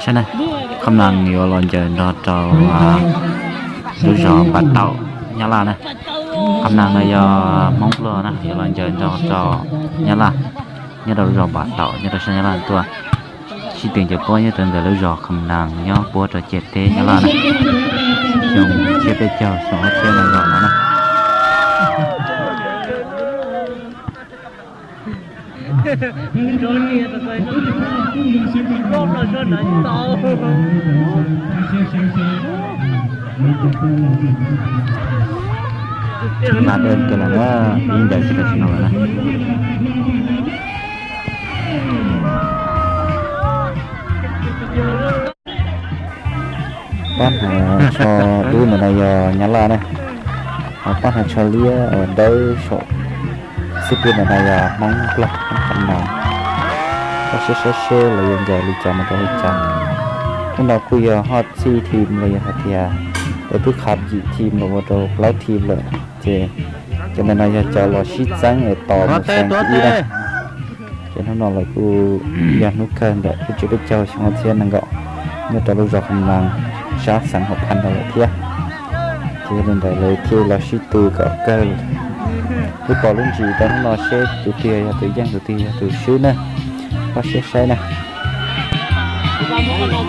Saib na, Kham Naj yuav los ncaws nrog rau lub zos Npas Taum Nyab Laj na. Kham Naj no yog Hmoob Pluag na, yuav los ncaws nrog rau Nyab Laj, nyob rau lub zos Npas Taum nyob rau sab Nyab Laj tuaj. Sib tw ncaws puab nyob rau ntawm lub zos Kham Naj nyob puab rau ciam teb Nyab Laj na. Xyoo tsiab peb caug xyoo ob txhiab nees nkaum no na. Nqa dej kiag los na, ib ncaws tsis tau tsis no lawm na. Pab hnav tsho dub ntawm no yog Nyab Laj na, ho pab hnav tsho liab uas dawb saum xub pwg ntawm no yog Hmoob Pluag, Hmoob Kham Naj. Koj saib saib seb lawv yuav ncaws li cas mus rau li cas. Hnub no kuj yog hot txij team los yog hais tias lawv twb qhab yim team los ua rau plaub team lawm, ces cov ntawm no yog cov los sib txeeb es tos mus xyoo thib ib na. Ces hnub no lawv kuj yog hnub kawg ntawm lub tsiab peb caug xyoo ob txhiab nees nkaum nyob rau lub zos Kham Naj sab xeev Huam Phas no lawm thiab. Ces yog li ntawd lawv thiaj los sib tw kom kawg lub pom lub ntsis rau hnub no seb tus twg yog tus yeej tus twg yog tus swb na. Koj saib saib na. Npaj ces lawm,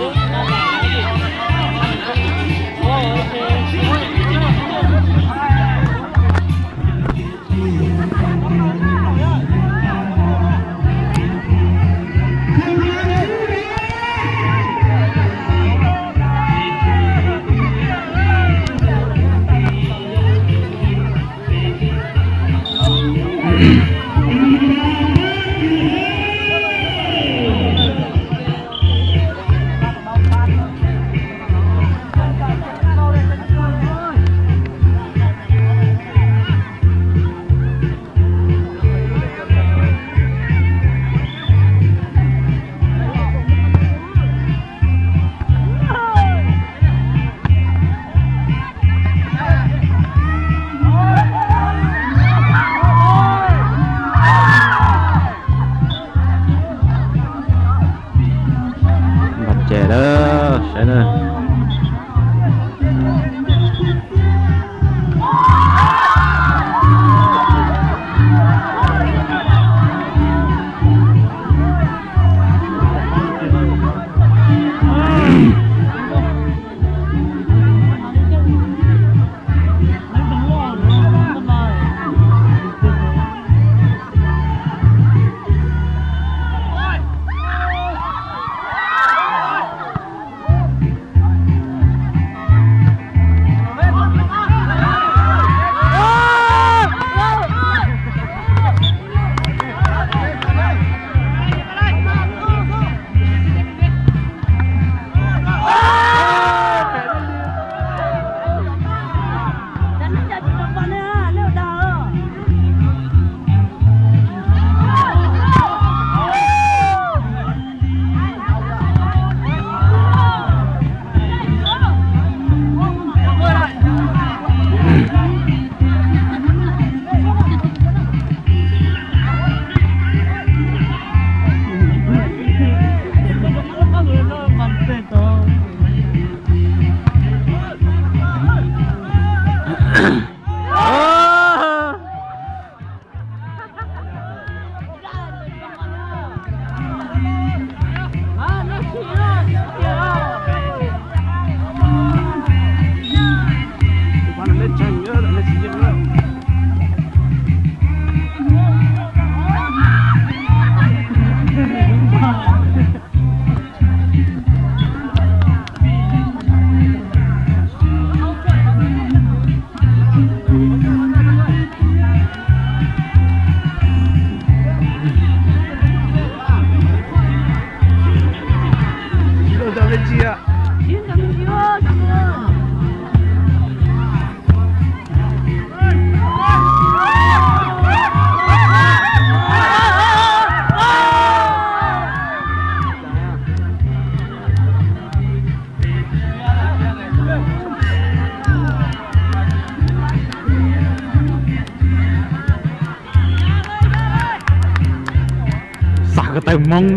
saib na. Xav ko taw Hmoob.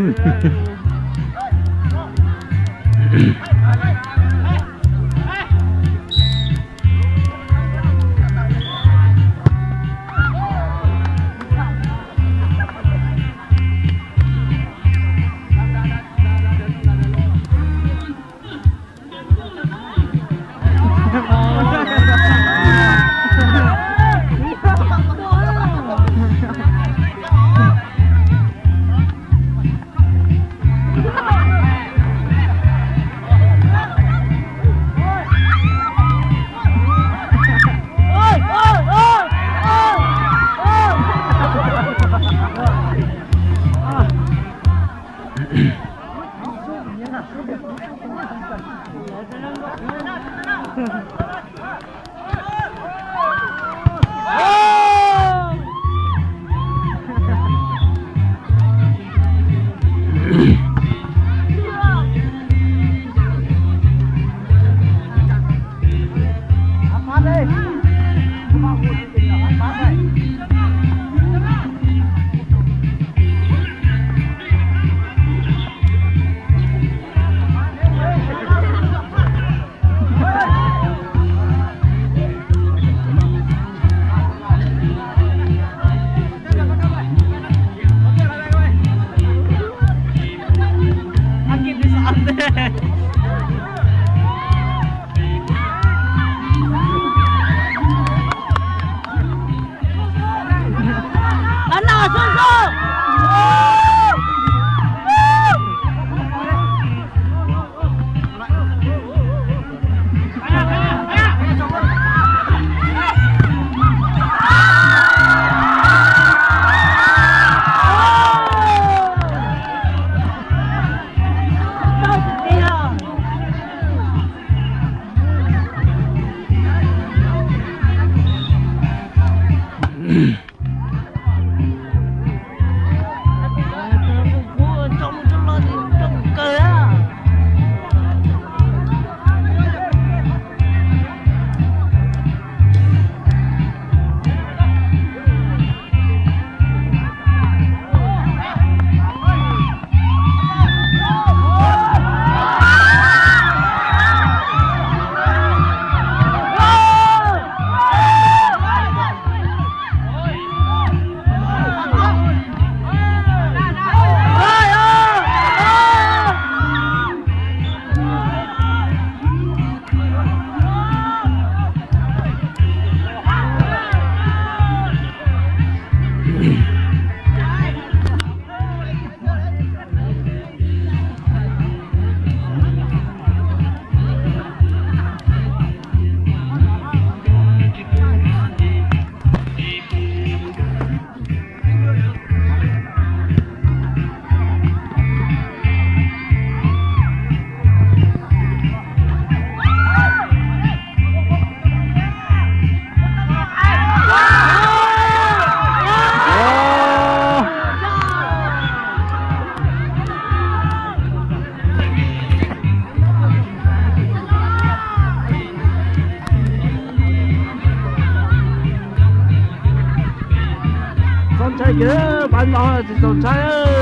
Txaus ntshai kawg, pab no tsis txaus ntshai.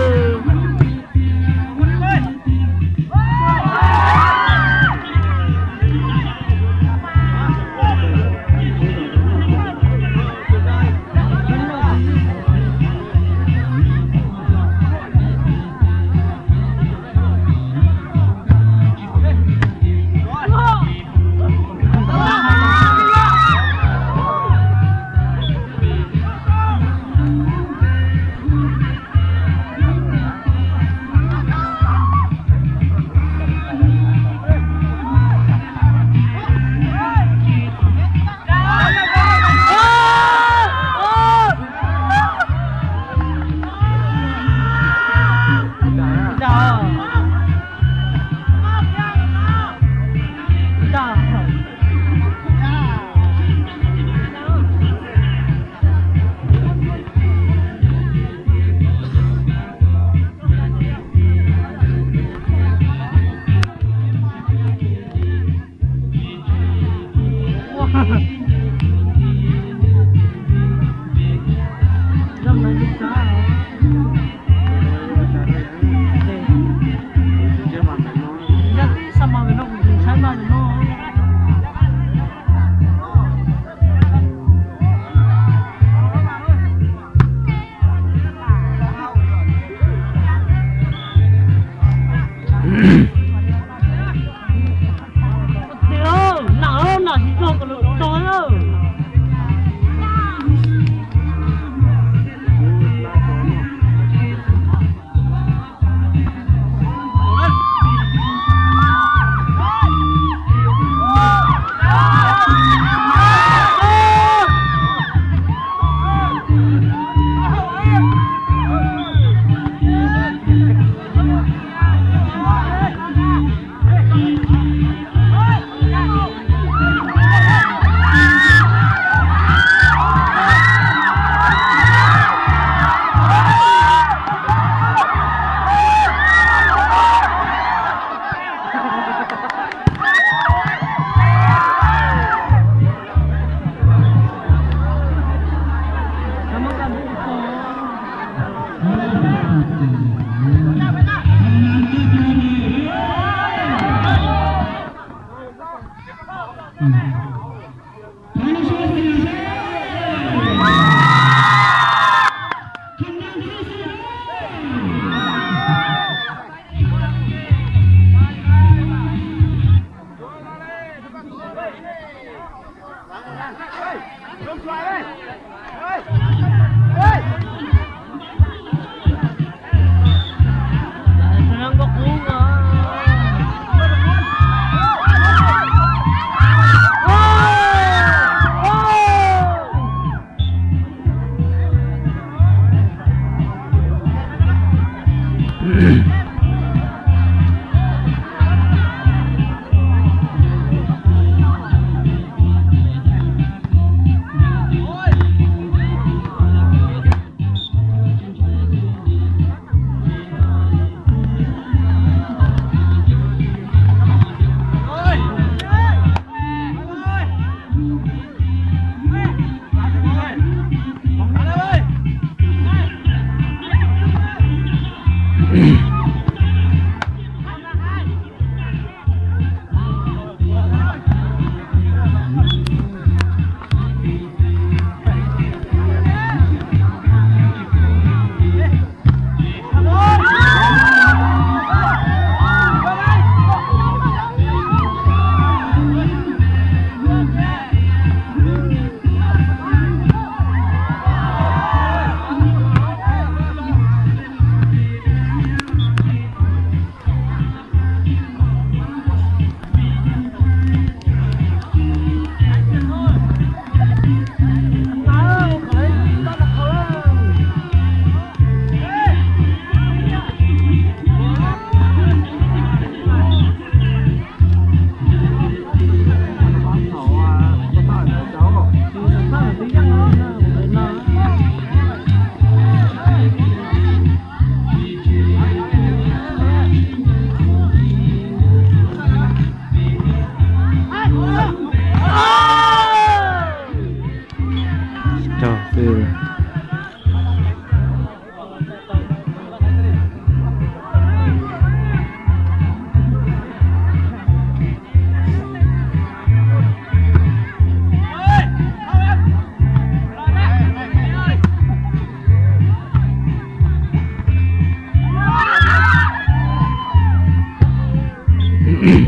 Ntshai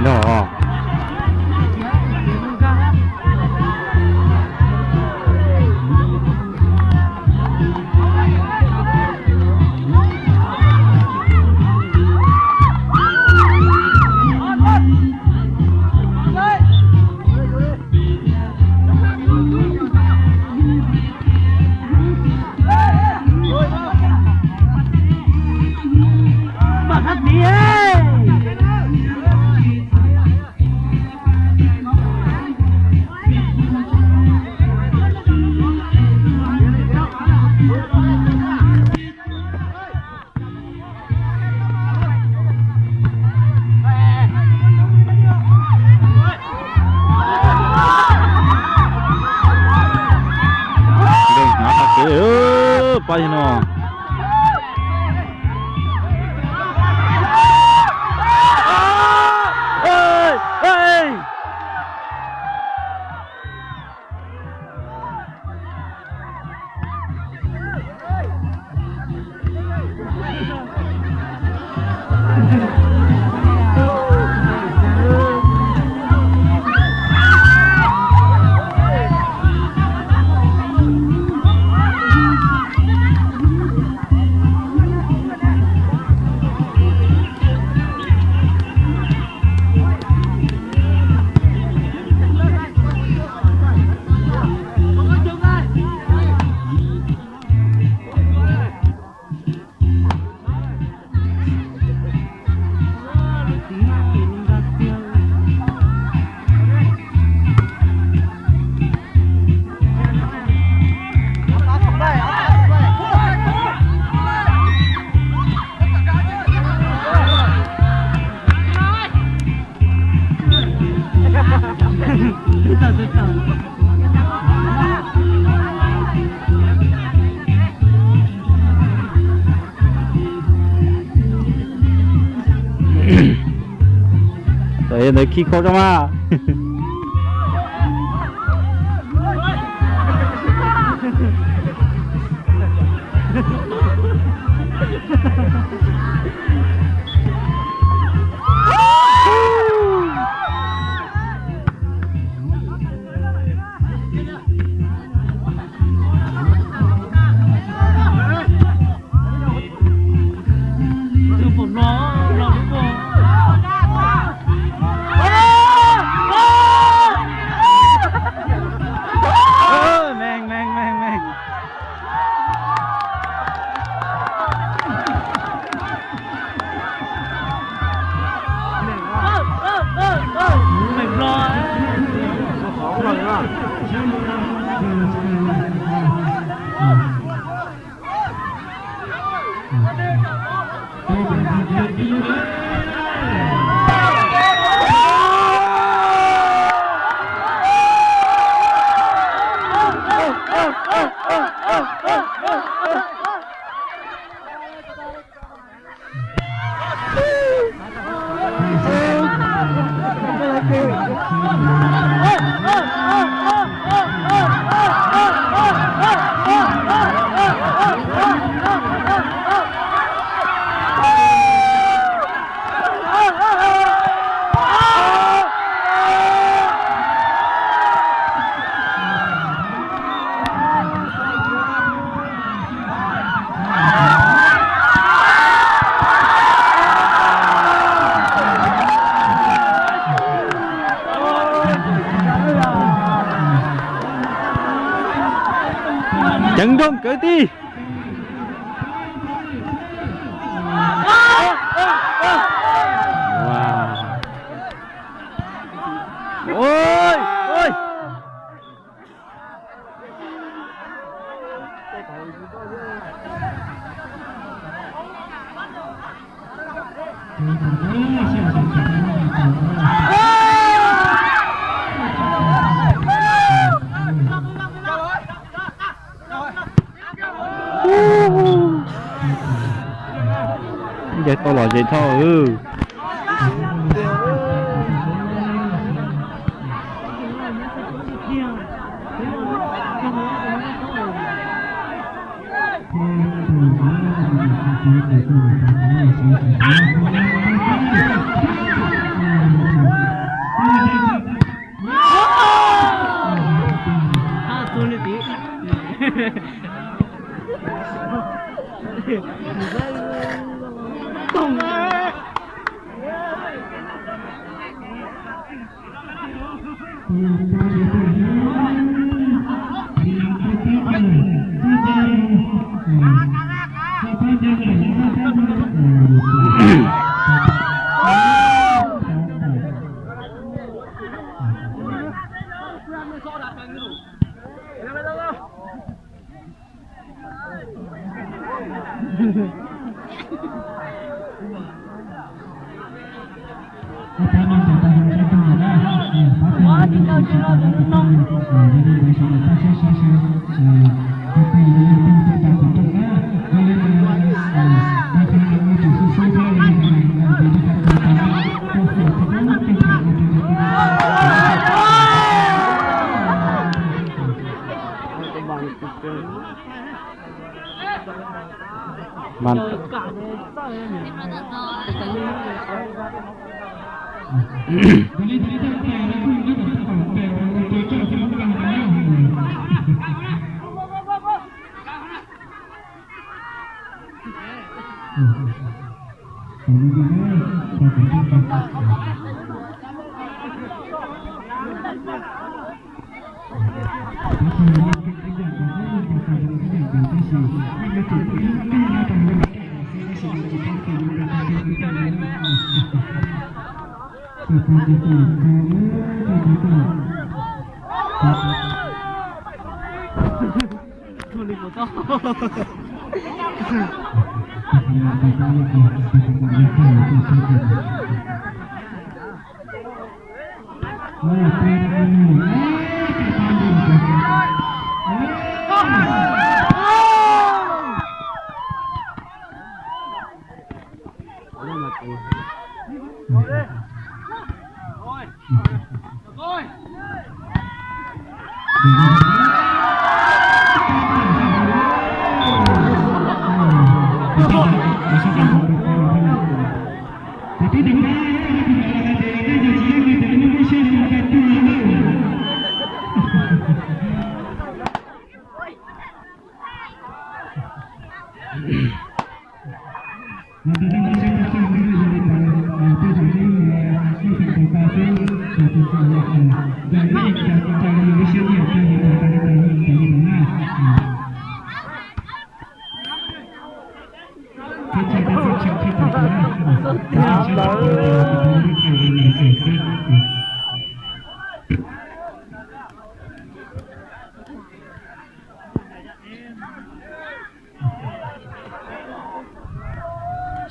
dog. Hnyav qhov kev pab yog no. Tawm ntawd khi kho rau mas. Ceev nrooj kwv tij. Los ze thoj.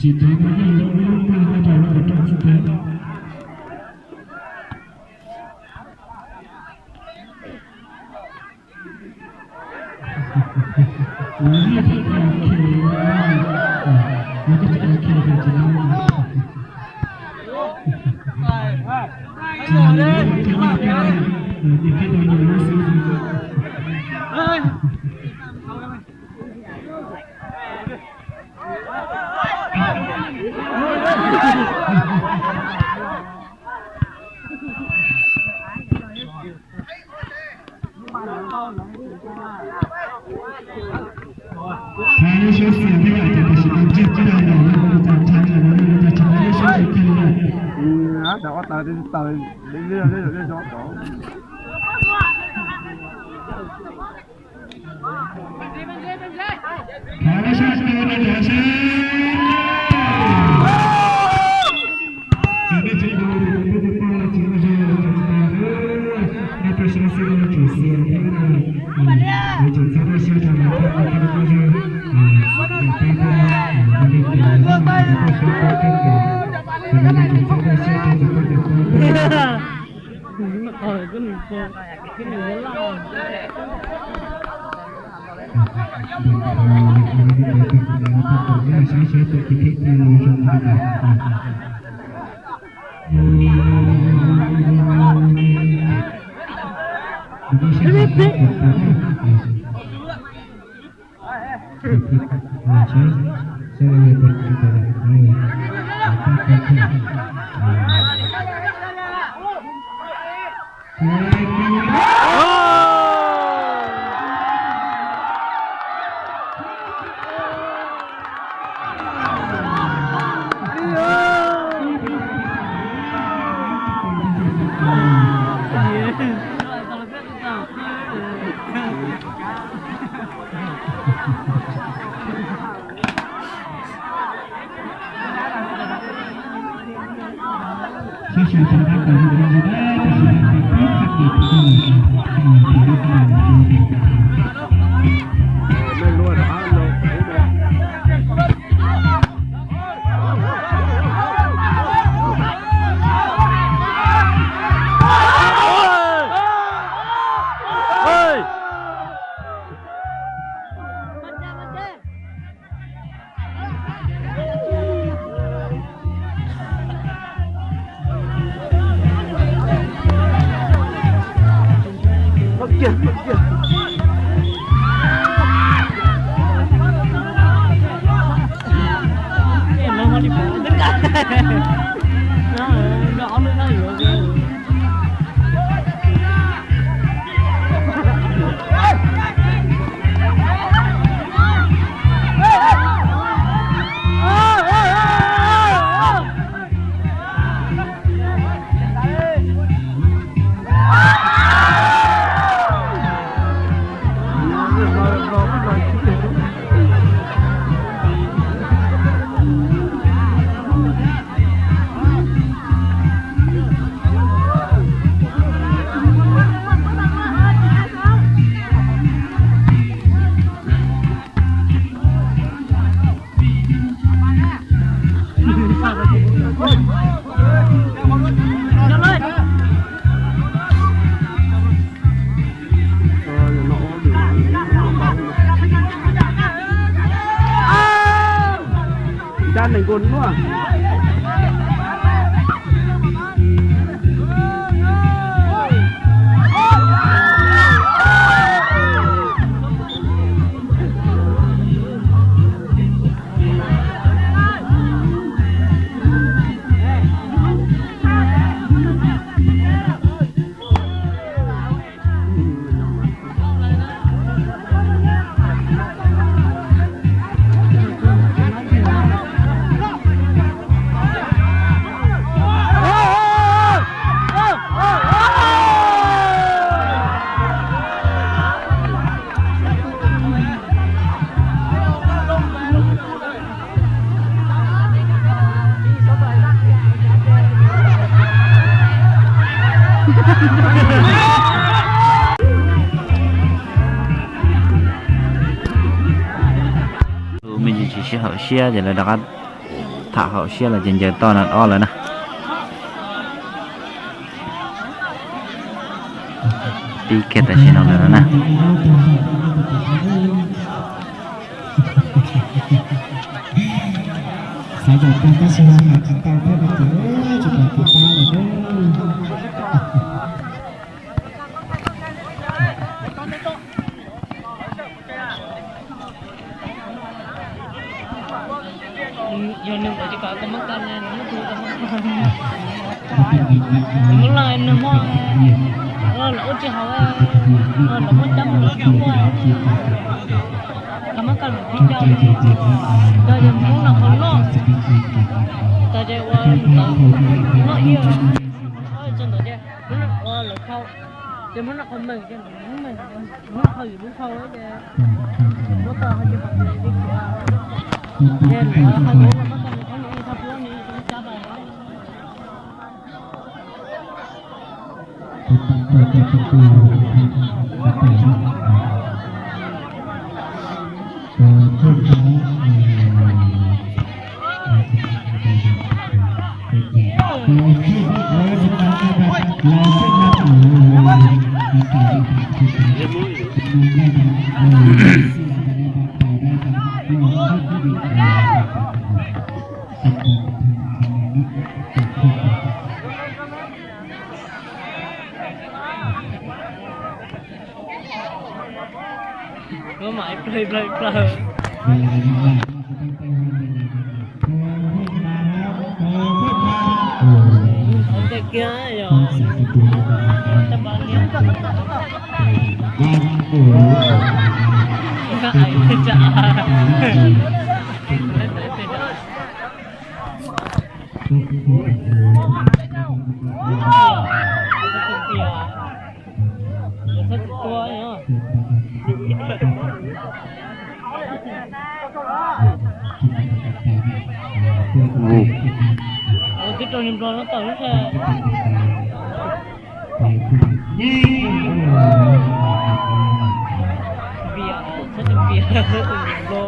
Tsis tau muaj yeej lub lub npaj nyob rau lub hauv roj xwb thiab. Thaiv lub suab xiam thiab yom, ces tam sim no ntsiag tib daim los lawm, lub tag thaiv los lawm, lub tag thaiv lub suab xiam kiag li lawm. Thaiv lub suab xiam no rov seb. Ces nej tsev tus tus poj tus poj tsev ua zoo los tsis tau, nej tuaj saib xwb nej tsum xiam thiab na, nej tsum txhob tuaj siab rau lawv thiab, nej tuaj zoo, nej tuaj, nej tuaj saib peb thiab, nej tsum txhob tuaj siab rau tus poj tus poj. Dab nees nkaum luaj. Tus me ntsis tsis sib haum siab ces lawv rov qab tham haum siab los ces ncaws toj no ob lawm na. Pib kiag tam sim no lawm na. Xav kom tag tab sis mas tsis tau thiab no ces tsis pom kev pab lawm na. Yog nws ua ces kom koj muab kaw na, nws muab tus koj muab kaw. Muab lawm nws muab, lawv ua tsis haum, lawv muab cab mus lawm tsis muaj. Koj muab kaw lawm tsis coj, coj yog mus lub no qhov loj, tas ces ua loj ib, tso ntawd ces ua lawv khau, ces muab no qhov meem ces lawv muab meem, muab no qhov yus lub khau ces muab tau ho ces qhov tias ces lawv qhau lawv muab tau lawv qhau lawv ua tau lawv cab tas. Koj mam plawg plawg plawg. Ov, kiag yog. Twb rau niag nplo no tawm lub sij. Piam, txhob tias piam, nplo.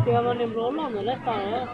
Tias mas niag nplo loj ntawm lawv tas.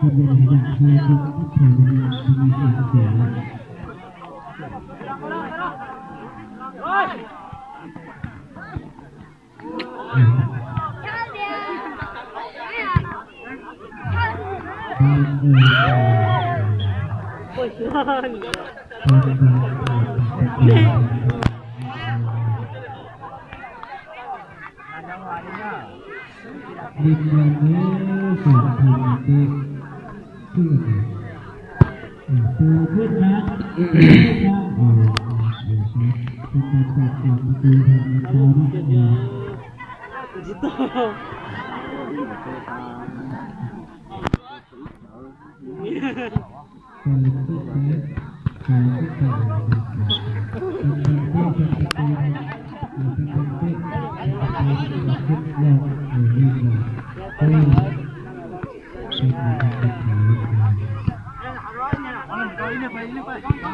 Tab sis hais tias khi khi tiếp theo thì mình, thì mình sẽ không thể Liên quan đến sự thành công. Từ trước đó, từ trước đó, ừ, ừ, ừ, ừ. Chúng ta sẽ cùng đi theo nó đó. Từ trước đó, từ trước đó, từ trước đó, từ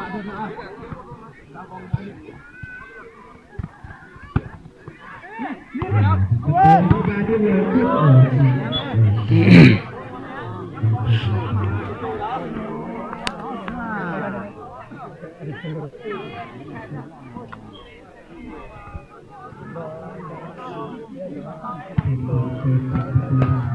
trước đó. Lub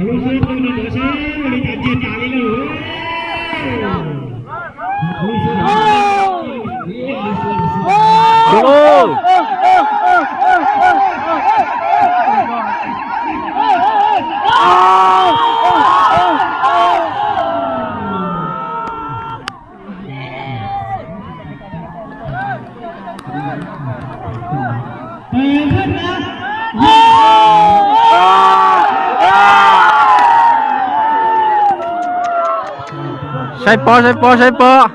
xwb, lub xwb, lub xwb. Saib pob, saib pob, saib pob.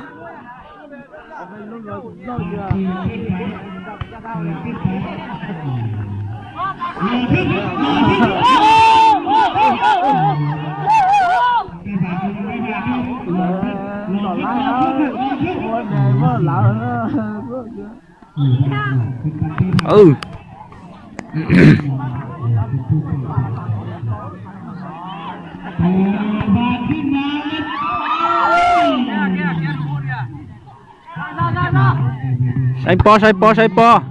Ừ. Saib pob, saib pob, saib pob.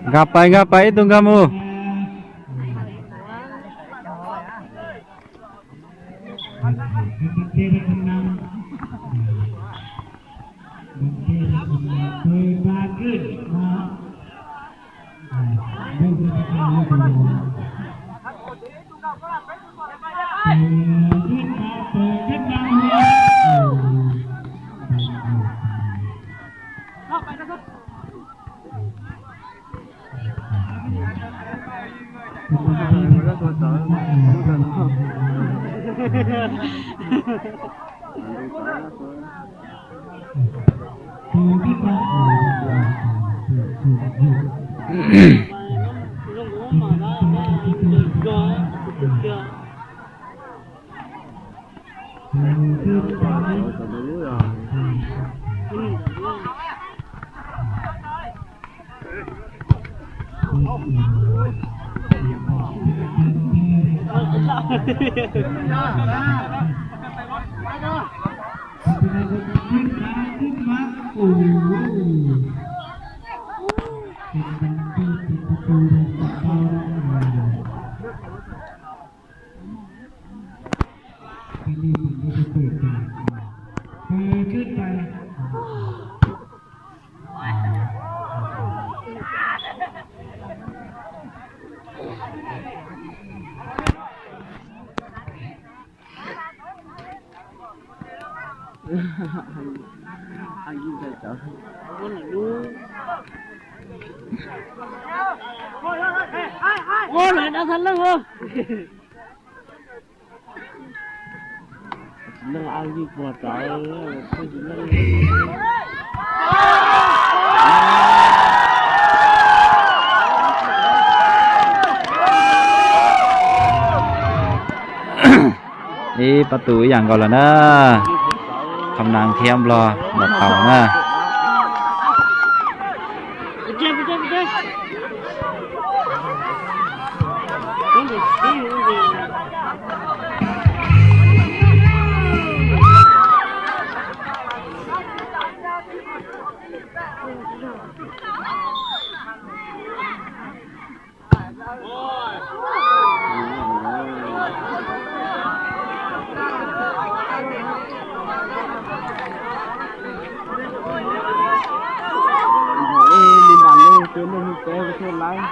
Nkag pais, nkag pais, ib tug nkag mus. Ua lawm, dab tha leej os. Leej a yij puag tod, tsis leej. Ib pab tus ib yam nkaus lawm na. Kham Nas thiab Nplog ntaus tau na. Li nram lej, tus neeg hu peb thiaj laib.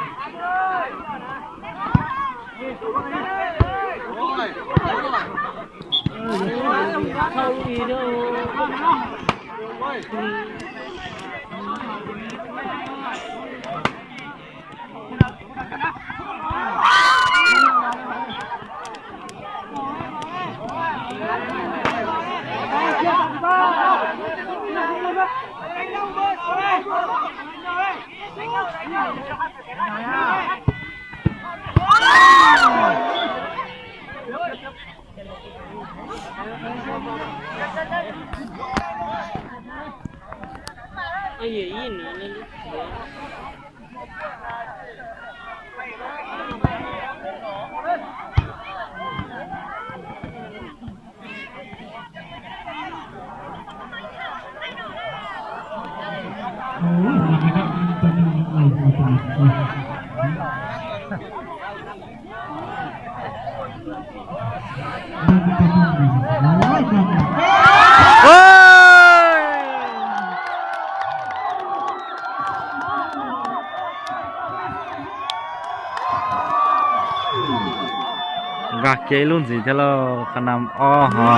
Nkag kiag ib lub ntxiv thiab lauj, Kham Nas ob ho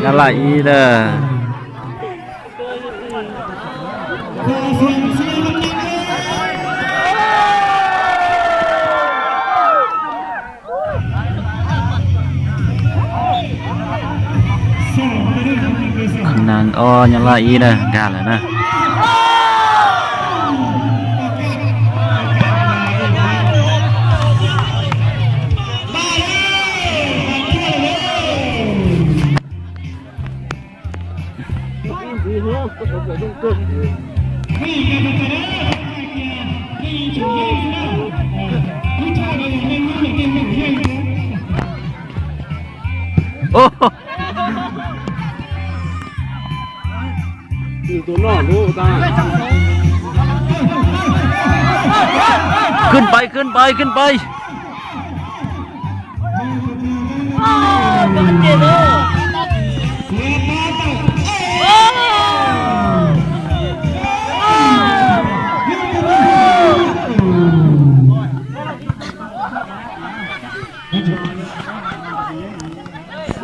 Nyab Laj ib lawm. Kham Nas ob Nyab Laj ib na, nkag lawm na.ขึ้นไป ขึ้นไป ขึ้นไป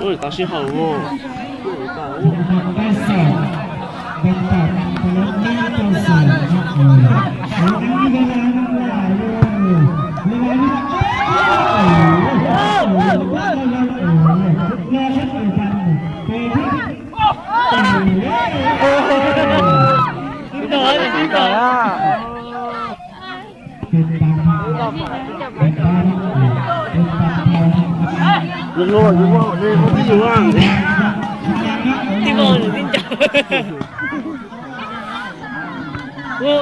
Ui, tau sib haum. Yus ua, yus ua, yus ua tib yus ua. Tib ua, yus tib ncaug. Ua,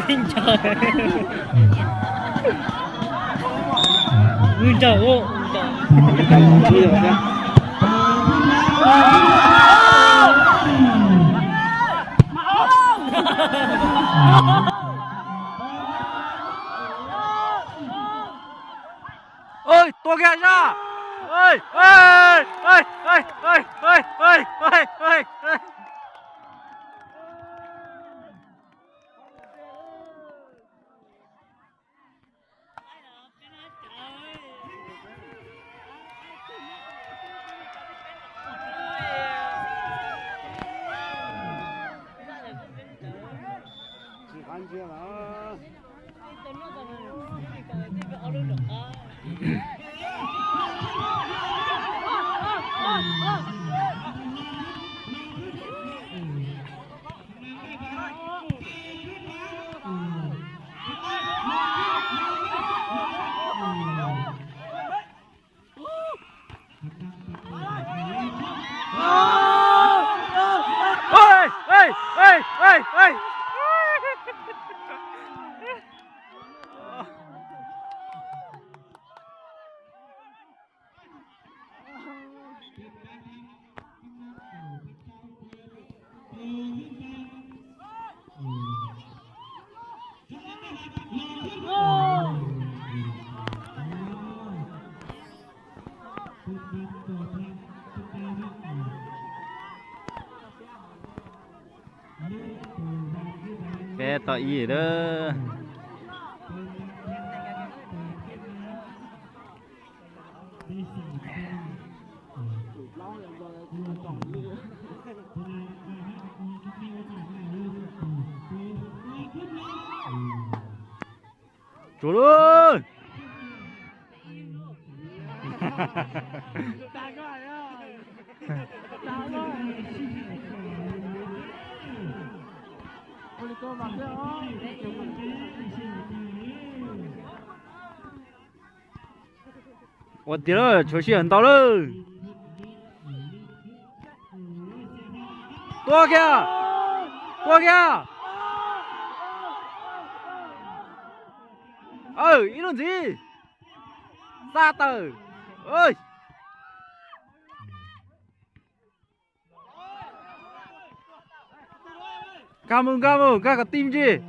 tib ncaug. Tib ncaug, ua, tib ncaug. Tua kiag zaj. Peb tau ib lawm. Tsuas lawm. Ua tiag lawm, tshuav sij hawm ntau lawm. Tua kiag, tua kiag. Aw, ib lub ntxiv. Xa tawm. Nkag mus, nkag mus, nkag kom tij me ntsis.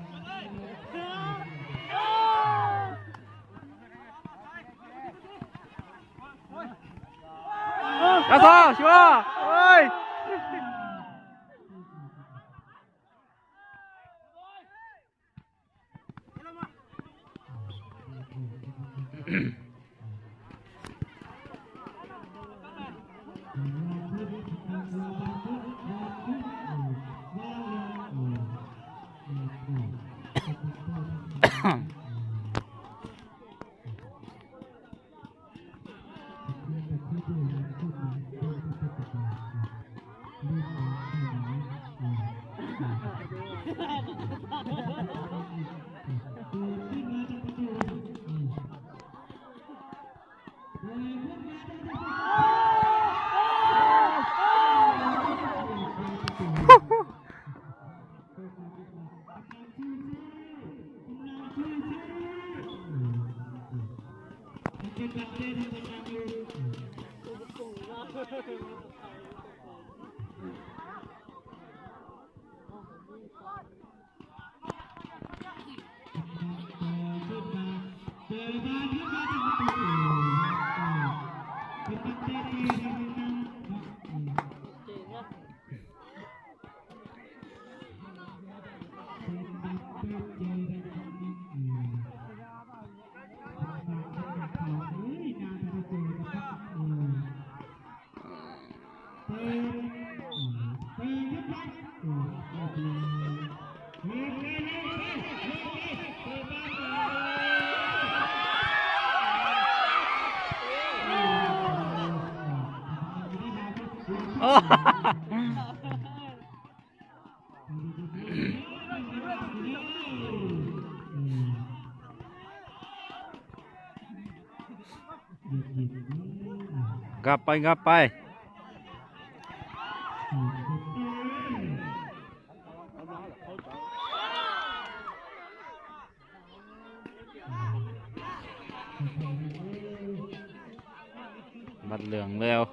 Nkag txog, xyuas. Nkag pais, nkag pais. Mặt lường leo.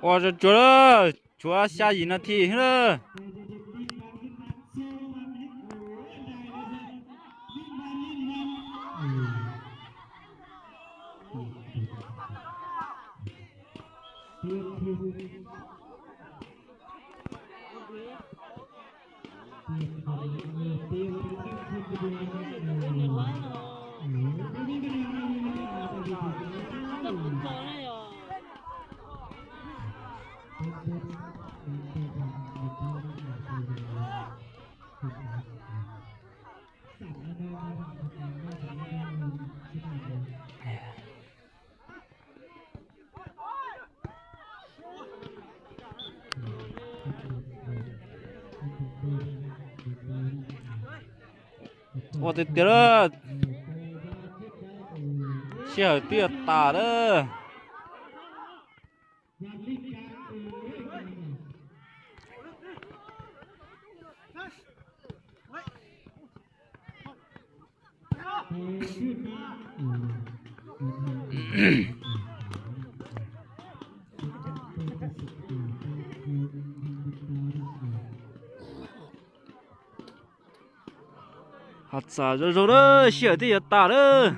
Ua tsuag tsuag, tshuav xya yim nas this xwb na. Ua tiag tiag lawm. Sij hawm twb yuav tas lawm. Ho txav zoo zoo lawm, sij hawm twb yuav tas lawm.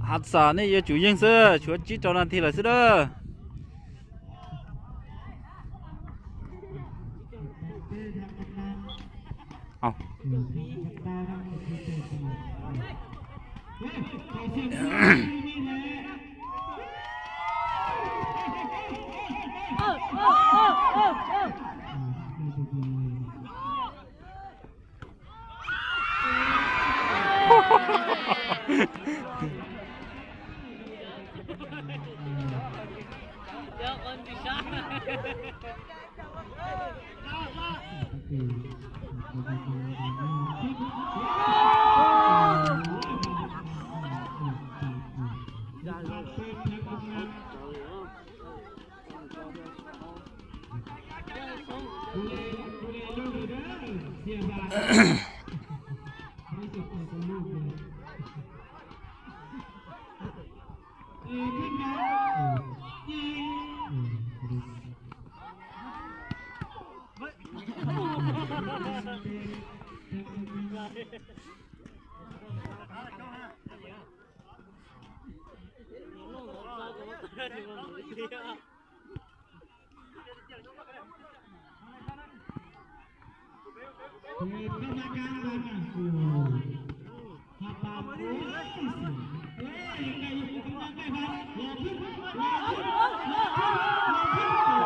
Hav xam nej yuav tsum yeej xwb, tshuav tsib rau nas this lawm xwb dab.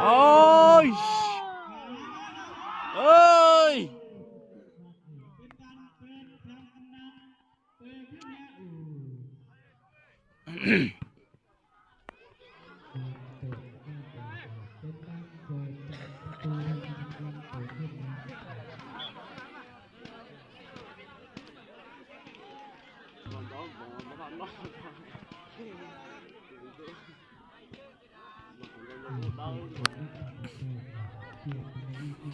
Ôi. Ôi.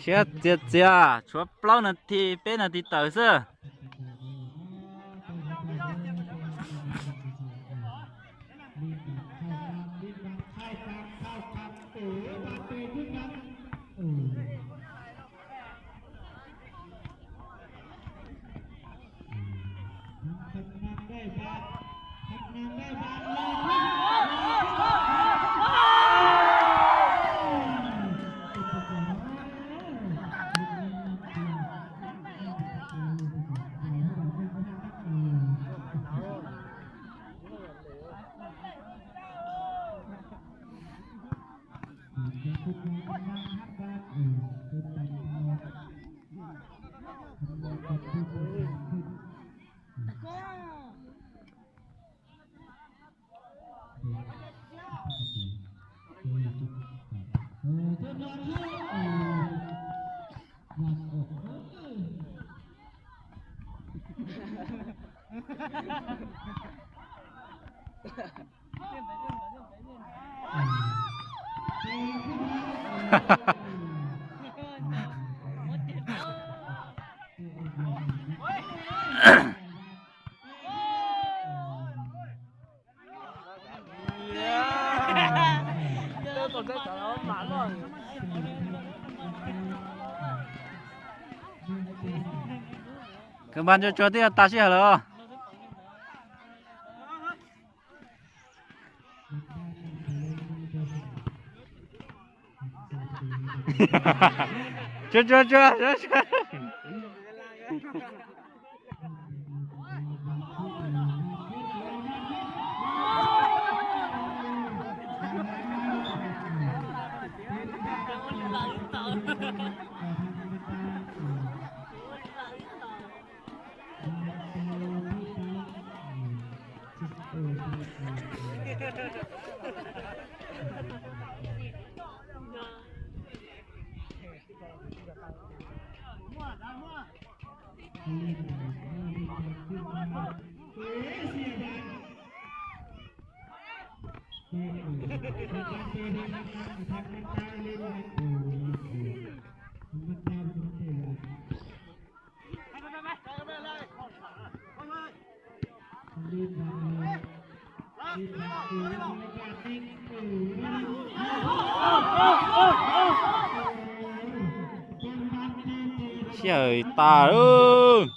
Siab txias txias, tshuav plaub nas this peb nas this tawm xwb. Kws npas tsuag tsuag twb yog tas sij hawm lawm. Tsuag tsuag tsuag. Sij hawm tas lawm.